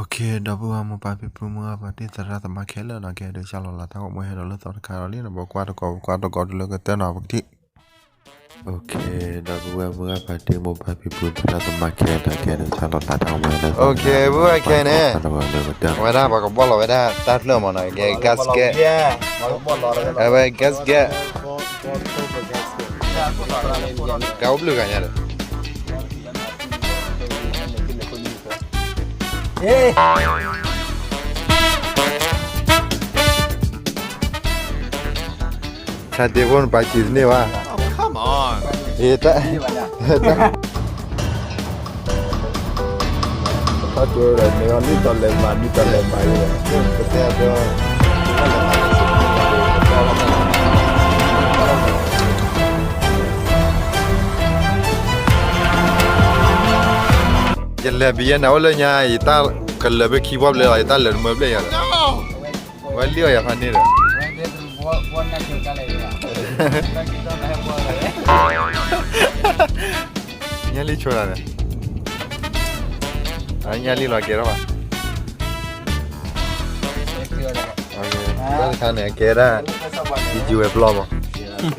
Okay, ဒီပုၢ်ဝဲၢ်မိၢ်ပၢ်ဖံဖုမုၢ်ဂၢ်ပှၤတံၢ်သရၣ်သမါခဲလၢာ်နီၤ, ကဲဒုးဆၢလီၤလၢတၢ်ဂီၤမူဟဲဒီးလၢသီတခါဒီးလံနီၤ, ပကွၢ်တကိး ပကွၢ်တကိးတုၤလၢကတၢၢ်နီၤ ပကထံၣ်. Okay, ဒီပုၢ်ဝဲၢ်မိၢ်ဂၢ်ပှၤတံၢ်မိၢ်ပၢ်ဖံဖုသရၣ်သမါခဲလၢာ်နီၤ, ကဲဒုးဆၢလီၤလၢတၢ်ဂီၤမူဟဲဒီးလၢသီတခါဒီးလၢကတၢၢ်နီၤ, ပကွၢ်တကိးလၢကတၢၢ်နီၤ, ဝဲဒၣ်ပှၤကဘီၣ်လီၤဝဲဒၣ်တၢ်ဖျၢၣ်မးနီၤ, ကဲ gasket, အဝဲ gasket, ကအိၣ်ဘျုးဂၤညါဒီး ဆၣ်တ့ၢ်ဖိနပာ်စံးတန့ၢ်ဘၣ်. တၢ်ကၢဒီးန့ၣ်အီၤ နံၣ်တီလဲၤမး နံၣ်တီလဲၤမး, ပတဲအီၤ ယလဲၤဘံယဲၢ်နၤအိၣ်လၢညါ, ယတၢ်ကလၢၤဖဲခံဘီဘျဲလီၤ, ယတၢ်လၢၤတမၢဘျဲၣ်ယၤဒီး, ဝဲလံၣ်အီၤယၤဖးန့ၣ်ဒီး, ညၣ်လံၣ်ဆိဒၣ်န့ၣ်, ညၣ်လံၣ်လီၤကဲထီၣ်ဘၣ်. တၢ်တခါန့ၣ် အကဲဒၣ် ယယံၤဝဲပျီမး,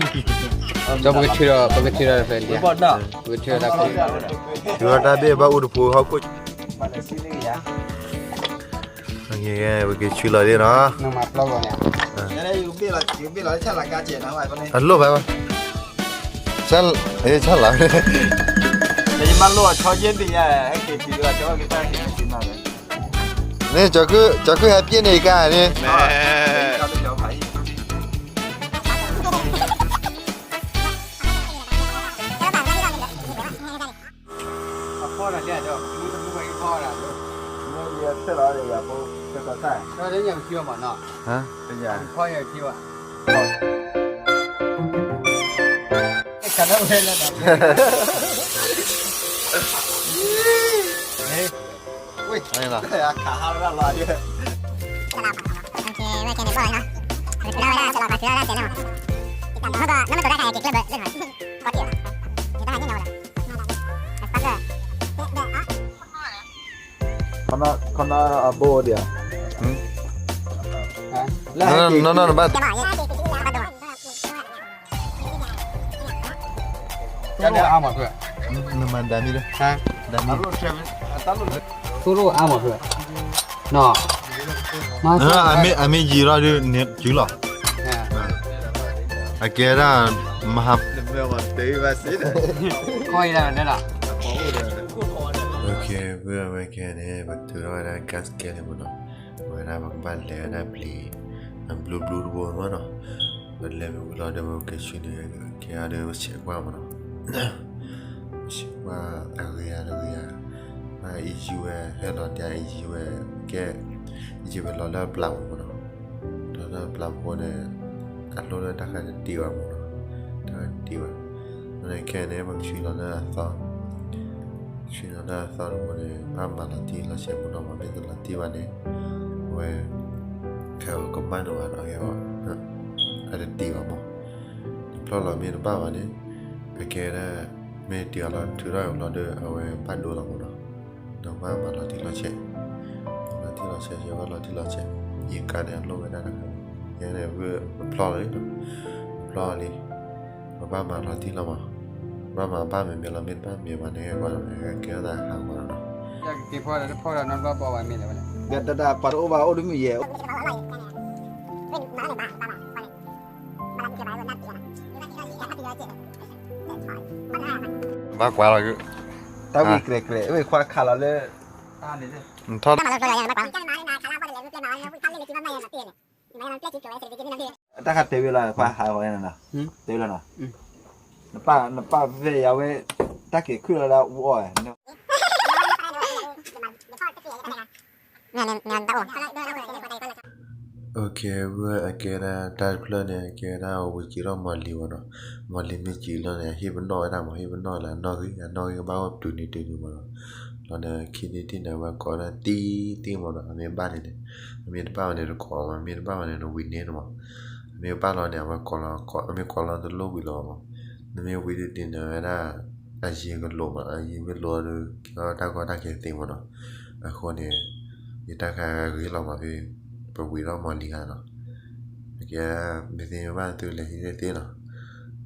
ဒီးပကထုးဒီး ပကထုးဒီးဖဲန့ၣ်, ပကထုးဒီးတၢ်ခိၣ်, ထုးဒီးတၢ်ဘ့ၣ်ဘၣ်အူတဖိဟီၣ်ခိၣ်, ပကထုးလီၤဒ်နီၤ, အလိၣ်ဘၣ်ဝဲ, ဆၢလီၤ, ဆၢလီၤ, န့ၣ် ကၠီၤခုၣ်ဟဲပျဲန့ၣ်ကါန့ၣ် ခီနၢ်အဘိဒံးဧါ, နီၢ်နီၢ်နဘၣ် နမၤဒၣ်မံဒီး, ဒၣ်မံ, သိၣ်လိအါမးဖဲ, နီၤ, အမ့ၢ်ယံာ်လီၤဒုး နစုလီၤ, အကဲဒၣ် မဟါ, ခီအံၤဒၣ်, ဝဲခဲန့ၣ် ပထုးထီၣ်ဝဲဒၣ် gasket န့ၣ်မးနီၤ, ဝဲဒၣ်ပကဘၣ်လဲၤဝဲဒၣ်ပျံၤ အဘျူးဘျူးတဘိမးနီၤ, ပလဲၤမ့ၢ်ဝံၤလီၤဒီး ပကဆှၢန့ၣ် ကဲအီၤဒီး ပဆဲးကွၢ်မးနီၤ, ပဆဲးကွၢ်အဂ့ၤယၤတဂ့ၤယၤ, ဘၣ်အံၤယံာ်ဝဲ ဟဲလီၤတၢ်အံၤယံာ်ဝဲ, ကဲ, ယံာ်ဝဲလီၤလၢအပျၢ်ပူၤမးနီၤ, ဒီးလၢအပျၢ်ပူၤန့ၣ် အလိၣ်လၢတၢ်ဃၤတတ့ၢ်ဘၣ်မးနီၤ, တၢ်ဃၤတတ့ၢ်ဘၣ်, န့ၣ်ခဲန့ၣ် ပကဆှၢလီၤလၢအသီ ဆှၢလီၤလၢအသီတဘိန့ၣ် ဘၣ်မၤလီၤတံၢ်လီၤဆဲးမးနီၤ, မ့ၢ်တလီၤတံၢ်ဘၣ်န့ၣ် အဝဲ ခဲအံၤကဘၣ်နုာ်ဘၣ်နီၤ, အတတ့ၢ်ဘၣ်မး, တဖျီၣ်လီၤမ့ၢ်တဘၣ်ဘၣ်န့ၣ် အကဲဒၣ် မ့ၢ်တ့ၢ်အီၤလီၤ ထုးထီၣ်အီၤလီၤဒီး အဝဲဘၣ်ဒိလီၤမးနီၤ, ဒီးဘၣ်မၤလီၤတံၢ်လီၤဆဲး, လီၤတံၢ်လီၤဆဲး ဆဲးဝဲလီၤတံၢ်လီၤဆဲး, ယကါန့ၣ် အလိၣ်ဝဲဒၣ်တခါ, ယဲန့ၣ် တဖျီၣ်လီၤ, တဖျီၣ်လီၤလံ ပဘၣ်မၤလီၤတံၢ်လီၤမး, ဘၣ်မၤဘၣ်မ့မ့ၢ်လီၤ, မ့ၢ်တဘၣ်မ့ၢ်ဘၣ်န့ၣ် ဟဲကွၢ်လီၤ, ဟဲကဲထီၣ်သးဟးဂီၤလီၤနီၤ, တၢ်ပှၤတအိၣ်ဘၣ်အိၣ်တမုာ်ယဲၢ်, ဘၣ်ကွၢ်လီၤ, တၢ်ဝံၣ်ကြဲးကြဲး ဝဲခွါခးလီၤလၢ ထီၣ် တၢ်ခါတဲဝဲလီၤ ပှၤဟးဂီၤန့ၣ်နီၤ, တဲဝဲလီၤနီၤ, နပၢ် နပၢ်ဖဲယဝဲ တၢ်က့ၤခုၣ်လီၤဒၣ်အူအီၣ်ဝဲ, Okay, ဝဲအကဲဒၣ်တၢ်တဖျၢၣ်န့ၣ် အကဲဒၣ်အဝဲစံးထီၣ်မီၢ်လံၤမးနီၤ, မီၢ်လံၤမ့ၢ်စံးလီၤန့ၣ် အဟ့ၣ်ပနီၣ်ဝဲဒၣ်မး, ဟ့ၣ်ပနီၣ်ဝဲဒၣ်နီၣ်ဂံၢ် အနီၣ်ဂံၢ်ကဘၣ်အိၣ်တုၤနုၤတုၤနုၤမးနီၤ, လီၤန့ၣ် ခံနံၣ်တနံၣ်န့ၣ် အဝဲကိးဒၣ်တံၢ်တံၢ်မးနီၤ, အမ့ၢ်ဘၣ်န့ၣ်န့ၣ်, အမ့ၢ်တဘၣ်ဘၣ်န့ၣ် တကိးမး, မ့ၢ်တဘၣ်ဘၣ်န့ၣ် နဝံၤန့ၢ်န့ၣ်မး, အမ့ၢ်ဘၣ်လီၤန့ၣ် အဝဲကိးလီၤ, အမ့ၢ်ကိးလီၤတလိၣ်ဝံၤလီၤမး, နမ့ၢ်ဝံၤတနံၤန့ၣ်ဝဲဒၣ် အယံၤကလိာ်မး, အယံၤမ့ၢ်လိၤဒီး ကဲထီၣ်တၢ်ကီတၢ်ခဲသ့မးနီၤ, အဃိန့ၣ် ယတၢ်ခါဂ့ၤလီၤမးဖဲ ပဝံၤထီၣ်မီၢ်လံၤခါနီၤ, အကဲ မ့ၢ်သ့မ့ၢ်ဘၣ်သုလဲၤဟံးန့ၢ်သ့နီၤ,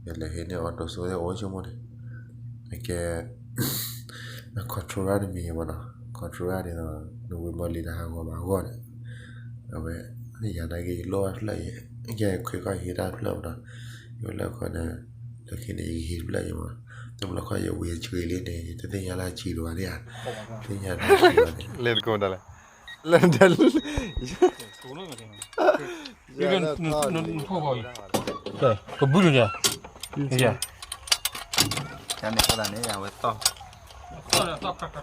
ယလဲၤဟံးန့ၢ်အီၣ်တိၢ်စိသ့ၣ်အိၣ်ဆိကမိၣ်န့ၣ်, အကဲ control တၢ်တမံၤမးနီၤ, control တၢ်န့ၣ်ဒီး နဝံၤမီၢ်လံၤဒီးဟးဂီၤမးအဂီၢ်န့ၣ်, အဝဲ ယၤနာ်က့ၤယလိၣ်ဘၣ်ဖျၢၣ်အံၤ, ယဲယခွဲးခီၣ်ဟံးတၢ်ဖျၢၣ်မးနီၤ, ယဝဲလၢခီန့ၣ် လၢခံန့ၣ် ယကဟံးတဖျၢၣ်ယမး, တမ့ၢ်လၢခီယဝံၤအဆှံလံန့ၣ် ယတသ့ၣ်ညါလၢအဆှံဒိၣ်ဘၣ်န့ၣ်ဧါ, သ့ၣ်ညါလၢအဆှံဘၣ်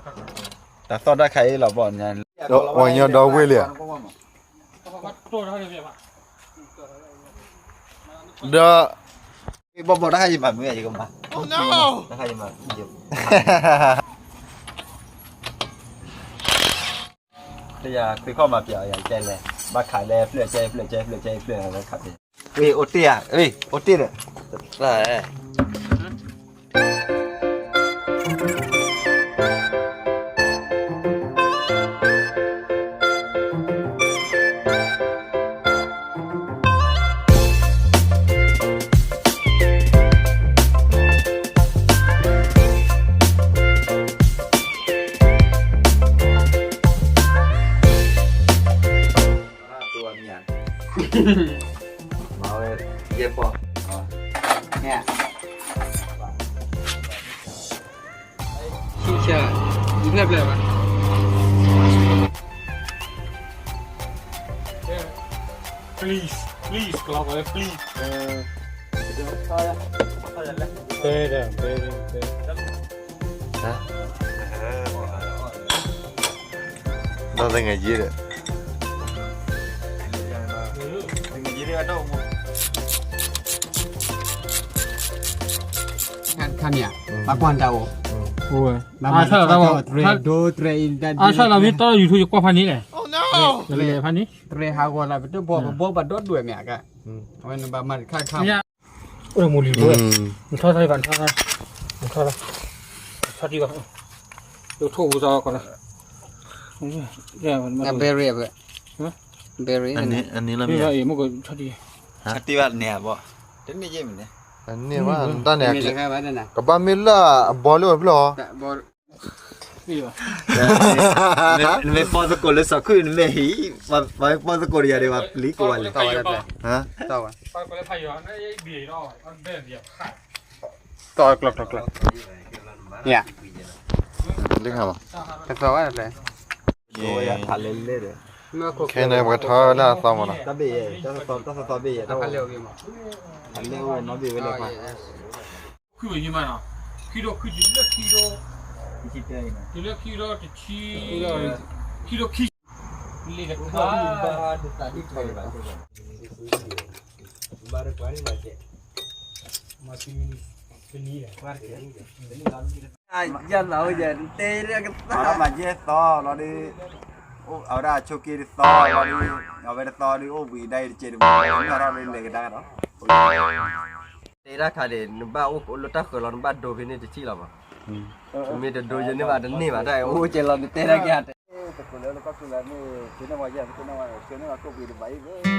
န့ၣ် လဲၤတကိးမတၤလဲၣ်, လဲၤ နထီၣ်ဂီၤအံၤ, ကဘုၣ်န့ၣ်, တၢ်သီၣ်တၢ်ခါအံၤလီၤဘီၣ်, ဝဲညီဒီဝ့ၢ်လံဧါ, ဒီး ဘီၣ်ဘီၣ်တၢ်ခါယမၤမုာ်ယကမၤ, တၢ်ခါယမၤ တယၤခွံခီၣ်မၤပျီယၤကဲလဲၣ်, ဘၣ်ခးလဲၣ်ဖျၢၣ်ကဲဖျၢၣ်ကဲဖျၢၣ်ကဲဖျၢၣ်လၢခးပျီ, ဝ့ၢ်အိၣ်တ့ၢ်ဧါ, ဝ့ၢ်အိၣ်တ့ၢ်ဒီး မၤဝဲ ယဲၢ်ပီၢ်, န့ၣ် ဆံဆၢ, နဖျဲၣ်ဖျဲၣ်ဘၣ်, please please ကလီၤပှၤလၢ please, တဲဒီးတဲဒီးတဲ ဒီးသူငယ်ချင်းဒီး ခါမ့ၢ်ဧါ, ဘၣ်ကွၢ်တၢ်အိၣ်, အါဆၣ်လီၤမ့ၢ်တီ YouTube ယကွၢ်ဖးန့ၣ်လဲၣ်, လဲၤဖးန့ၣ်, တရံးဟးဂီၤလၢပတဘီပဘီဘၣ်ဒီဒွဲၣ်မ့ၢ်ဧါ, အဝဲနဘၣ်မၤတခါခါ အိၣ်မိၢ်လံၤဘိ, နထီၣ်သးဘၣ် နထီၣ်သး, နထီၣ်သး, နထီၣ်ဒံးဘၣ်, ယထိၣ်ပူၤသးကီးလီၤ, အဘဲရံၤအဘဲ, ဘဲရံၤ, အန့ၣ်လီၤမ့ၢ်, မ့ၢ်ကထီၣ်ဒံး, အတ့ဘၣ်န့ၣ်ဘီၣ်, တန့ၢ်ယဲၢ်မ့ၢ်န့ၣ်, အန့ၢ်ဘၣ်တၢ်န့ၣ်, ကဘၣ်မ့ၢ်လၢအဘီလၢအဖျၢၣ်အီၤ နမ့ၢ်ပီသကိးလၢစီၤခုၣ် နမ့ၢ်ဟံၣ်, ပှၤမ့ၢ်ပီသကိးဒီးယၤဒီး ပှၤပျံၤကိးဝဲလဲၣ်, တီၢ်ကျီၢ်ကျီၢ်ကျီၢ်, ခဲန့ၣ်ပကထီၣ်လၢအသီမးနီၤ, တၢ်သီဘ့ၣ်ယဲၢ်, တၢ်သီဘ့ၣ်ယဲၢ်, တၢ်သီဘ့ၣ်ယဲၢ်, တၢ်သီဘ့ၣ်ယဲၢ်, တၢ်သီဘ့ၣ်ယဲၢ်, တၢ်သီဘ့ၣ်ယဲၢ်, တၢ်သီဘ့ၣ်ယဲၢ်, တၢ်သီဘ့ၣ်ယဲၢ်, တၢ်သီဘ့ၣ်ယဲၢ်, ခံဒီးခံဒီးလၢခံဒီး, ခံဒီးခံဒီးတဆံ, ခံဒီးခံ, လ့ၣ်တခါ, ယၤလီၤဝဲယဲၢ်တဲလၢကသါ, မၤယဲၢ်သီလီၤဒီး, အဝဲဒၣ်ဆိးက့တသီလီၤဒီး, အဝဲတသီဒီးအိၣ်ဘှံးဒါအံၤတစဲးတဘိ, မ့ၢ်ထီၣ်လၢလဲၤကဒါဒီး တဲတၢ်ခါန့ၣ် နဘၣ်အိၣ်လၢတၢ်ဃၢၤလီၤ နဘၣ်ဒိက့ၤန့ၢ်တထံၣ်လီၤဘၣ်, မ့ၢ်တဒိက့ၤန့ၢ်ဘၣ်တန့ၢ်ဘၣ် တၢ်အိၣ်ကဲလီၤ နတဲတၢ်ကဲ, သကိးလၢလၢကီၢ်သူလၢမ့ၢ် ကန့ၢ်ဝဲယဲၢ် ကန့ၢ်ဝဲ ကန့ၢ်ဝဲကိၣ်ဘှံးတဘၣ်အံၤဘၣ်.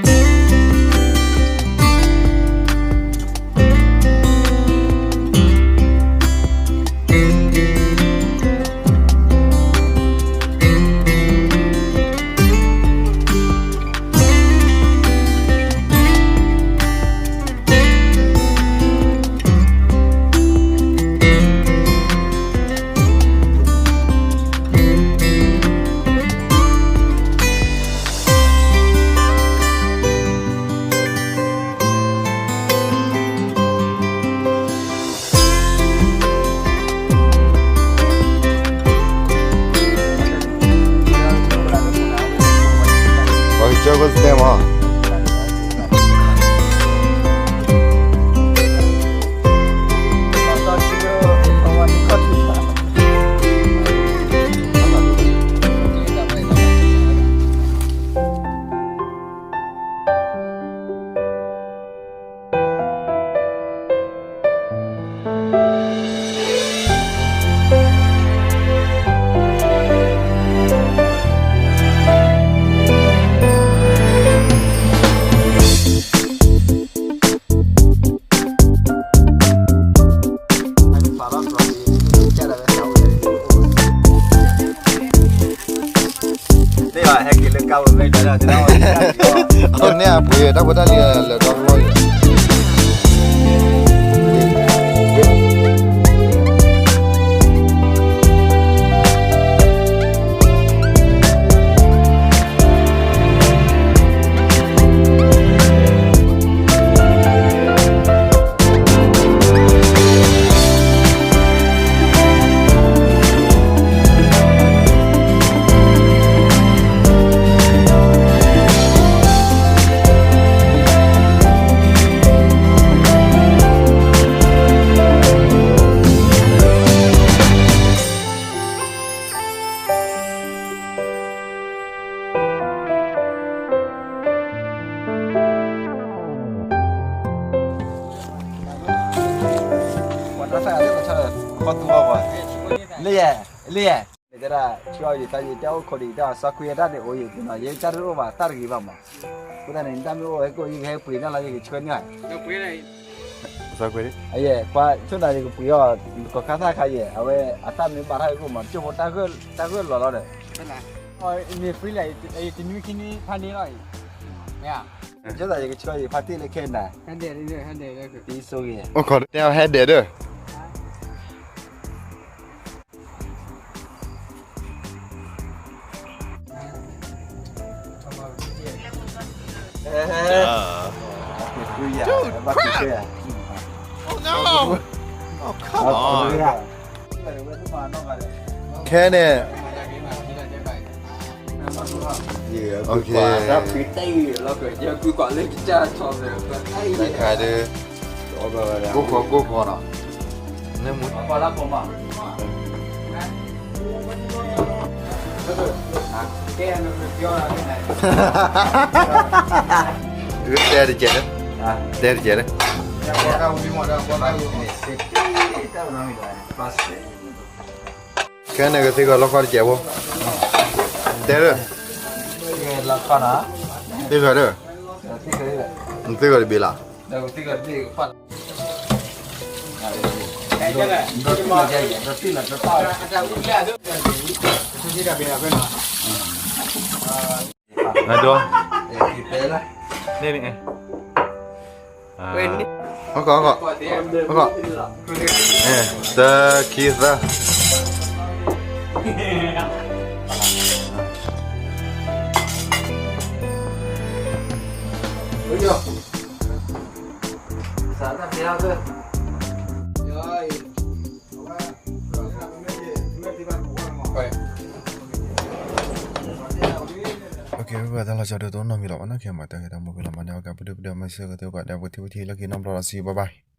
ဟဲက့ၤလၢကါဝဲမ့ၢ်ဒၣ်ဒီး အန့ၣ်အပှ့ၤတၢ်ဖိတၢ်လံၤလၢာ်ဒီကလီၢ်လံ. လံယဲ, လံယဲ, န့ၣ်တဲဒၣ် ဆှၢအီၤယသးယတဲအိၣ်ခိးဒံး တၢ်စီၤကွံာ်တၢ်န့ၣ်အိၣ်ယသ့ၣ်နီၤ ယဲတၢ်တအိၣ်ဘၣ်တၢ်တဂ့ၤဘၣ်မး, အဃိသတးန့ၣ် တၢ်မ့ၢ်အိၣ်ဝဲကိးယကဟဲပှ့ၤန့ၢ်လီၤ ယကဆှၢန့ၢ်, အယဲ, ကွၢ်ဆိၣ်နၤယကပှ့ၤအီၤ ကီၢ်ခါသၣ်ခါယဲ အဝဲအတၢ်မ့ၢ်ဘၣ်ထီၣ်အံၤကိၢ်မး ကၠိဖိတၢ်ဂၢၢ်လီၤလီၤဒီး န့ၣ် free လဲၣ်, တနွံခံနွံဖးန့ၢ်လီၤအံၤ, မ့ၢ်ဧါ, ကၠိသးယကဆှၢယဖါတ့ၢ်လၢခဲနၤ, ဟဲဒဲး, ဟဲဒဲး, တဲအီၤဟဲဒဲးဒီး Dude, crap! Oh no! Oh, come on! ခဲန့ၣ်, တခါဒီး, ကိၢ်ခီကိၢ်ခီနီၤ, န့ၣ်မူ တဲတကဲးလၢ, တဲတကဲးလၢ, ခဲန့ၣ်ကသ့ၣ်ဂီၤလီၢ်ခီတကဲးဖိ, တဲလၢ, သ့ၣ်ဂီၤဒီး, သ့ၣ်ဂီၤတဘ့ၣ်လီၤ. အဒိ, န့ၣ်န့ၣ်, ဟီၣ်ခီၣ်, ဟီၣ်ခီၣ်, တၢ ခံ သၢ OK, ဝဲပှၤတၢ်လီၤဆီဒိၣ်တိၢ်နီတမံၤလီၤဘၣ်နီၤ, ခဲမၤတၢ်ဂ့ၤတၢ်မူဂ့ၤလီၤမးန့ၣ် အကပဒုပဒုမၤစၢၤကသ့ၣ်ကီးဒဲး ပထံၣ်ဝဲထံၣ်လၢခံနီတဘျီလီၤဆံး bye bye.